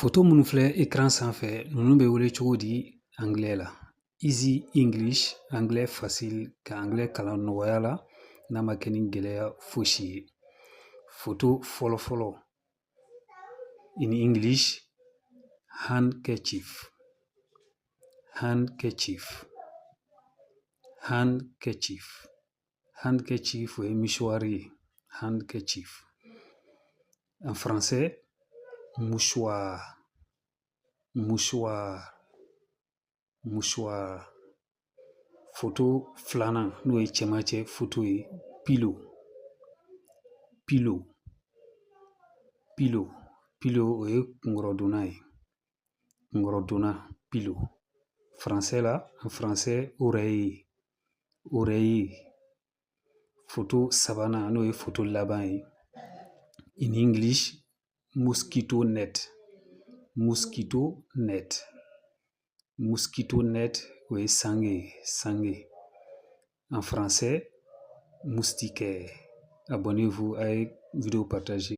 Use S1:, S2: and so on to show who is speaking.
S1: Photo minnu filɛ écran sanfɛ, ninnu bɛ wele cogo di anglais la? Easy English, anglais facile, ka anglais kalan nɔgɔya la n'a ma kɛ ni gɛlɛya fosi ye. Photo fɔlɔ fɔlɔ, in English, handkerchief, handkerchief, handkerchief. Handkerchief, o ye mouchoir ye, handkerchief. En français, mouchoir, mouchoir, mouchoir. Photo filanan, n'o ye cɛmancɛ photo ye, pillow, pillow, pillow. Pillow, o ye kunkɔrɔdonna ye, kunkɔrɔdonna, pillow. Français la, en français, oreiller, oreiller. Photo sabanan, n'o ye photo laban ye, in English, mosquito net, mosquito net. Mosquito net, o ye sange ye, sange. En français, moustiquaire. Abonnez-vous, a ye vidéo partager.